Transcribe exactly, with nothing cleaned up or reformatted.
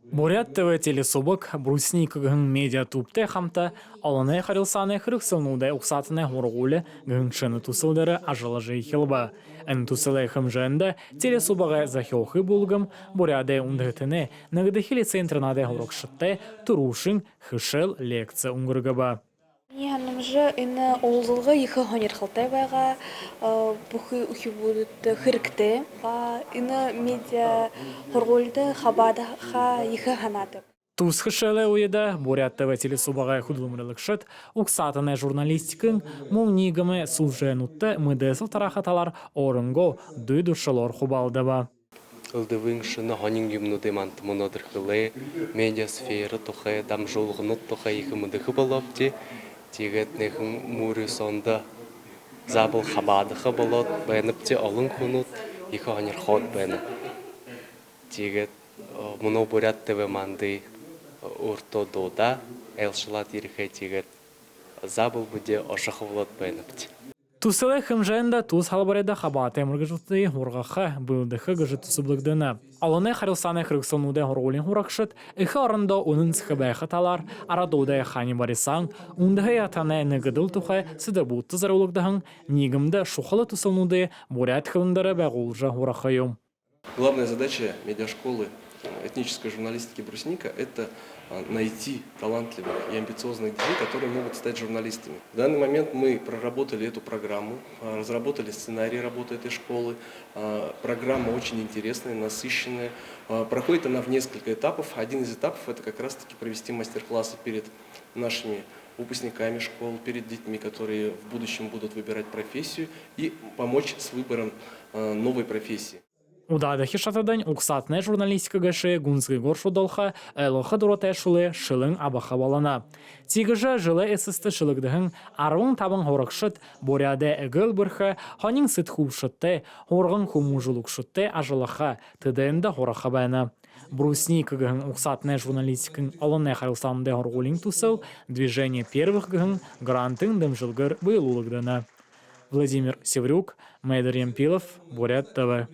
Буряад ТВ телесубаг «Брусника» гэһэн медиатубтай хамта олоной харилсаанай хэрэгсэлнүүдэй угсаатанай һургуули гэһэн шэнэ түсэл дээрэ ажаллажа эхилбэ. Энэ түсэлэй хэмжээндэ телесубагай зохёохы бүлгэм Буряадай үндэһэтэнэй нэгэдэхи лицей-интернадай һурагшадтай түрүүшын хэшээл, лекци үнгэргэбэ. Минии һанамжаар, энэ уулзалга ехэ һонирхолтой байгаа, э, бүхы үхибүүдтэ хэрэгтэй. А энэ медиа һургуулида хабаадаха ехэ һанаатайб. Тус хэшээлэй үедэ Буряад ТВ телесубагай хүдэлмэрилэгшэд угсаатанай журналистикын, мүн ниигэмэй сүлжээнүүдтэ мэдээсэл тарааха талаар өөрынгөө дүй дүршэлөөр хубаалдаба. Элдэбын шэнэ һонин юумэнүүдые манда мүнөөдэр хэлээ. Медиасфера тухай, дамжуулганууд тухай ехэ мэдэхэ болообди. Тиигээд нэгэн мүрысөөндэ заабол хабаадаха болоод байнабди, олон хүнүүд ехэ һонирхоод байна. Тиигээд, э, мүнөө Буряад ТВ манда, э, өөртөө дуудаа, айлшалаад ерэхэ, тиигээд заабол бидэ ошохо болоод байнабди. Түсэлэй хэмжээндэ тус һалбарида хабаатай мэргэжэлтэдые һургаха, бэлдэхэ гэжэ түсэблэгдэнэ. Олоной харилсаанай хэрэгсэлнүүдэй һургуулиин һурагшад эхэ орондоо үнэн сэхэ байха талаар арадуудай хани барисаан, үндэһэ яһатанай нэгэдэл тухай сэдэбүүдтэ зорюулагдаһан ниигэмдэ шухала түсэлнүүдые буряад хэлэн дээрэ байгуулжа һураха юм. Главная задача медиашколы, э, этнической журналистики «Брусника» — это, а, найти талантливых и амбициозных детей, которые могут стать журналистами. В данный момент мы проработали эту программу, а, разработали сценарий работы этой школы. А, программа очень интересная, насыщенная. А, проходит она в несколько этапов. Один из этапов — это как раз-таки провести мастер-классы перед нашими выпускниками школ, перед детьми, которые в будущем будут выбирать профессию, и помочь с выбором, а, новой профессии. Удаадахи шатадань угсаатанай журналистика гээшые гүнзэгыгөөр шудалха, ойлгохо дуратай шүлэ шэлэн абаха болоно. Тиигэжэ жэлэй эсэстэ шэлэгдэһэн арбан табан һурагшад Буряадай эгээл бэрхэ, һонин сэдхүүлшэдтэй, һурган хүмүүжүүлэгшэдтэй ажаллаха, тэдээндэ һураха байна. «Брусника» гэһэн угсаатанай журналистикын олоной харилсаануудай һургуулиин түсэл «Движение первых» гэһэн грантын дэмжэлгээр бэелүүлэгдэнэ. Владимир Севрюк, Майдар Ямпилов, Буряад ТВ.